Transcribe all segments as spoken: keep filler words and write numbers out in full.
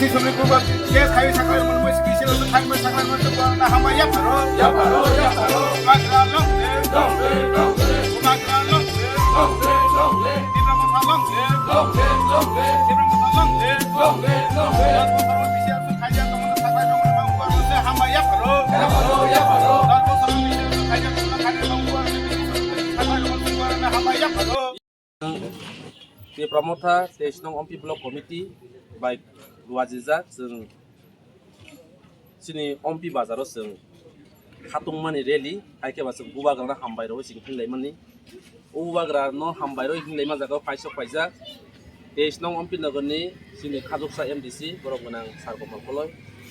Sisomni buba case khai sakhlai mani mui sisomni khai mui sakhlai mani buba na hambai yapharo. Yapharo, yapharo. Bubagra long live. Long live, long live. Bubagra long live. Long live, long live. Tipra Motha long live. Long live, long live. Tipra Motha long live. Long live, long live. Dal bosor bisi aswk khaijak tongmani sakhlai tongmani bubagra se hambai yapharo. Yapharo, yapharo. Dal bosor bisi aswk khaijak tongmani sakhlai tongmani bubagra se hambai yapharo. Tipra Motha teis nong Ompi Block Committee bai ruajijak chwng chini Ompi bazaro chwng khatungmani rally, hai khe ba chwng bubagrano hambai rwui chwng hinlaimani. O bubagrano hambai rwui hinlaima jagao phaisok phaijak teis nong Ompi Nagarni chini khajoksa M D C borom gwnang Sir Komal Koloi.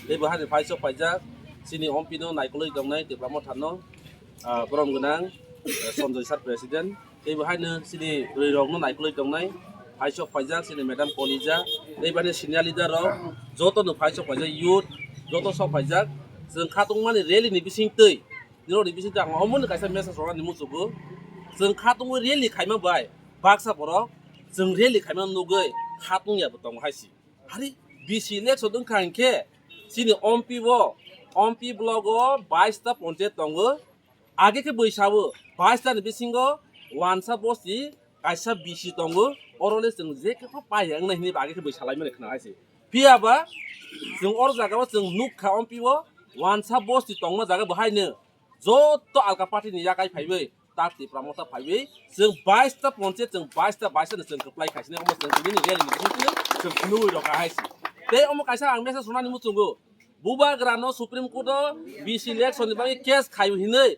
Tei bo hani phaisok phaijak chini Ompi no naikolwi tongnai Tipra Mothano, ah, borom gwnang, eh, Sanjoy Sir President. Tei bo haino chini rwirokno naikolwi tongnai, phaisok phaijak chini Madam Kolija, tei bani senior leader rok jotono phaisok phaijak, youth joto sok phaijak. Chwng khatungmani rally ni bisingtwi, nirokni bisingtwi ang omono kaisa message rwnani muchungo. Chwng khatungwi rally khaima bai baksa borok chwng rally khaima nugwi khatung ya bo tongo hai si. Hari B C election wngkha hinkhe chini Ompi bo, Ompi block o bais ta ponchayat tongo. Age khe bwisa o bais ta ni bisingo wansa bosti kaisa B C tongo. Oro le chwng je khe pha paiya wngnai hinwi age khe bwisa lai mani khna hai se. Phiya ba chwng oro jaga o chwng nukha Ompi o wansa bosti tongma jaga bo haino joto alka party ni yakai phaiwi tak Tipra Motha phaiwi chwng bais ta ponchayat, chwng bais ta bais ta ni chwng kwplai khaisini omo chwng tini ni rally ni bisingtwi chwng phunugwi rokha hai se. Tei omo kaisa ang message rwnani muchungo, bubagrano Supreme Court o B C election ni bagwi case khai hinwi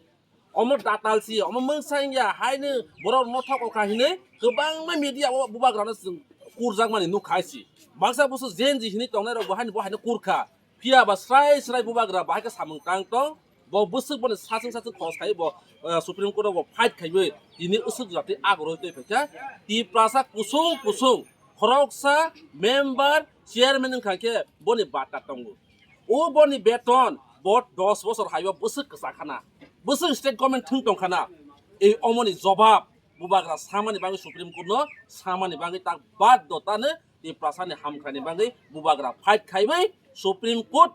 omo datal si, omo mungsa wngya haino borok no thok okha hinwi kwbangma media o bubagrano chwng kurjakmani nukha hai se. Baksa busu Gen Z hinwi tongnai rok bo haino bo haino kurkha. Phiya ba srai srai bubagra bahai khe samung tang tong. Bo bwswk boni sachwng sachwng khorok khai bo, eh, Supreme Court o bo fight khaiwi tini usuk jati agoroi twi phaikha. Tiprasa kusung kusung khoroksa member chairman wngkha khe boni bata tongo. O boni beton bo dos bosor hai o bwswk kwchak khana. Bwswk state government thwng tong khana. Ei omoni jobab bubagra samani bagwi Supreme Court no samani bagwi tak baddhota no Tiprasa ni hamkrai ni bagwi bubagra fight khaiwi Supreme Court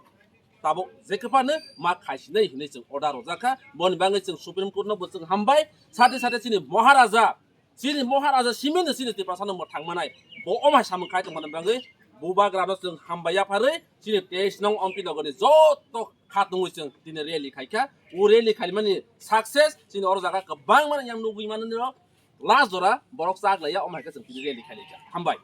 tabuk jekhe phano ma khaisinai hinwi chwng order rwjakha. Boni bagwi chwng Supreme Court no bo chwng hambai. Sate sate chini Maharaja, chini Maharaja simi no chini Tiprasa no mwthang manai. Bo omai samung khai tongmani bagwi bubagra no chwng hambai yapharwi chini teis nong Ompi Nagarni joto khatungwi chwng tini rally khaikha. O rally khaimani success chini oro jaga kwbangma yang nugwi mano nirok. Last jora borok chak laiya, omo hai khe chwng tini rally khai laikha. Hambai.